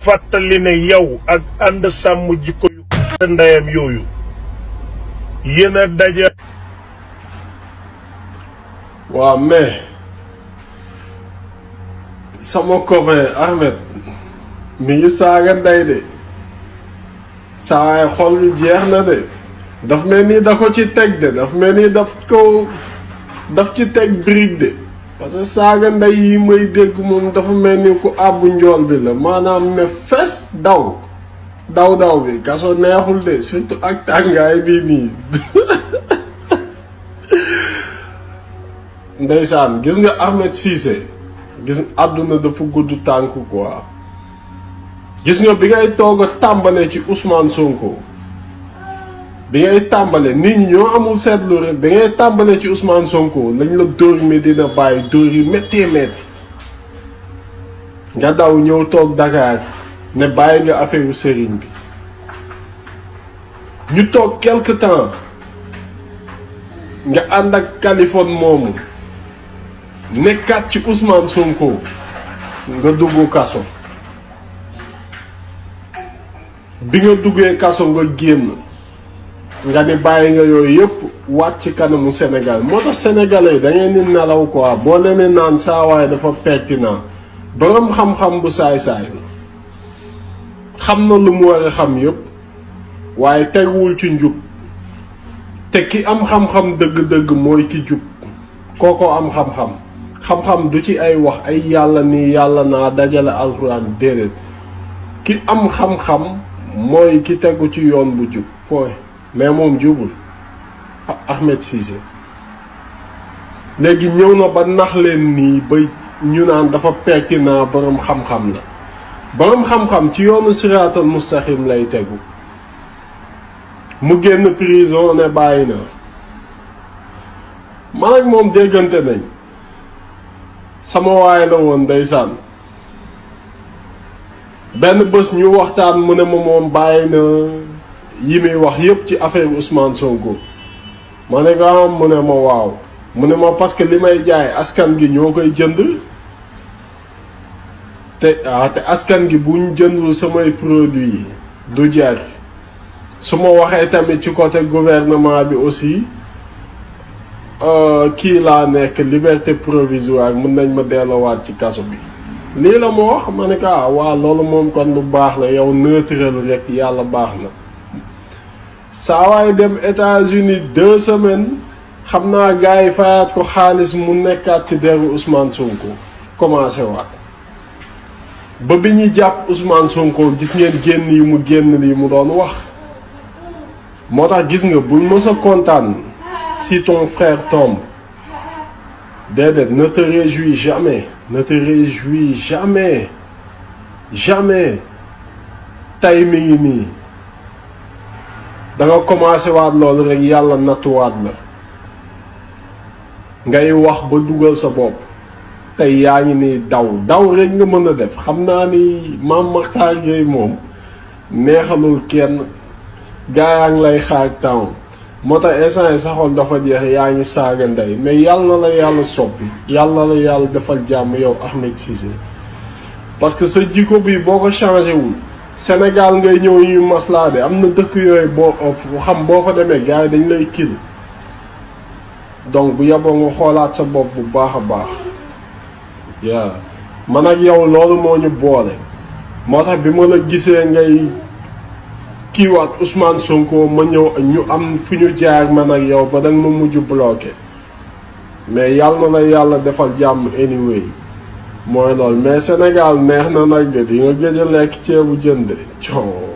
fàttali ne yow ak ànd sàmm jikko yu ndeyam yooyu yéen a daje. waaw mais sama copain Ahmed mi ngi saaga ndey de saa xol bi jeex na de daf mel ni da ko ci teg de daf mel ni daf ci teg brique de parce que saaga ndey yi may dégg moom dafa mel ni ku àbbu njool bi la maanaam ne fes daw bi kaso neexul de surtout ak tàngaay bii nii ndeysaan gis nga Ahmed Cissé gis àdduna dafa gudd tànk quoi gis nga bi ngay toog a tàmbale ci Ousmane Sonko bi ngay tàmbale nit ñi ñoo amul seetlu rek bi ngay tàmbale ci Ousmane Sonko lañ la dóor mi dina bàyyi dóor yu méttee métti nga daw ñëw toog Dakar ne bàyyi nga affaire sëriñ bi ñu toog quelque temps nga ànd ak Californie moomu nekkaat ci Ousmane Sonko nga dugg kaso bi nga duggee kaso nga génn nga ni bàyyi nga yooyu yëpp waat ci kanamu Sénégal moo tax sénégalais da ngeen ni nelaw quoi boo leen naan saa waay dafa pertinent borom xam-xam bu saay-saay la xam na lu mu war a xam yëpp waaye teguwul ci njub te ki am xam-xam dëgg-dëgg mooy ki jub kooko am xam-xam du ci ay wax ay yàlla nii yàlla naa dajale alxuraan déedéet ki am xam-xam mooy ki tegu ci yoon bu jub point mais moom jubul Ahmed Cissé léegi ñëw na ba nax leen nii ba ñu naan dafa pertinent borom xam-xam la borom xam-xam ci yoonu siraatal mustaxim lay tegu mu génn prison ne bàyyi na man ak moom déggante nañ sama waay la woon ndeysaan benn bés ñu waxtaan mu ne ma moom bàyyi na yi muy wax yépp ci affaire Ousmane Sonko ma ne ko mu ne ma waaw mu ne ma parce que li may jaay askan gi ñoo koy jënd te askan gi buñ jëndul samay produits du jar su ma waxee tamit ci côté gouvernement bi aussi kii laa nekk liberté provisoire mën nañ ma delloowaat ci kaso bi lii la ma wax ma ne ko waaw loolu moom kon lu baax la yow neutre rek yàlla baax na saa waay dem États-Unis 2 semaines xam naa gars yi fayaat ko xaalis mu nekkaat ci deru Ousmane Sonko commencé waat ba bi ñuy jàpp Ousmane Sonko gis ngeen génn yi mu génn lii mu doon wax moo tax gis nga buñ mës a kontaan si ton frère tombe déedéet ne te réjouis jamais jamais tey mi ngi nii da nga commencé waat loolu rek yàlla nattuwaat la ngay wax ba dugal sa bopp tey yaa ngi nii daw rek nga mën a def xam naa ni Mame Matar Guèye moom neexalul kenn gaa yaa ngi lay xaar temps moo tax instant yi sa xol dafa jeex yaa ngi saaga ndey mais yàlla la yàlla soppi yàlla la yàlla defal jàmm yow Ahmed Cissé parce que sa jikko bi boo ko changé wul Sénégal ngay ñëw ñuy maslaa de am na dëkk yooyu boo fa demee gars yi dañ lay kil donc bu yeboo nga xoolaat sa bopp bu baax a baax yaa man ak yow loolu moo ñu boole moo tax bi ma la gisee ngay kiiwaat Ousmane Sonko ma ñëw ñu am fu ñu jaar man ak yow ba danga ma mujj bloqué mais yàlla na la yàlla defal jàmm anyway mooy loolu mais Sénégal neex na nag de di nga gëj a lekk ceebu jën de coow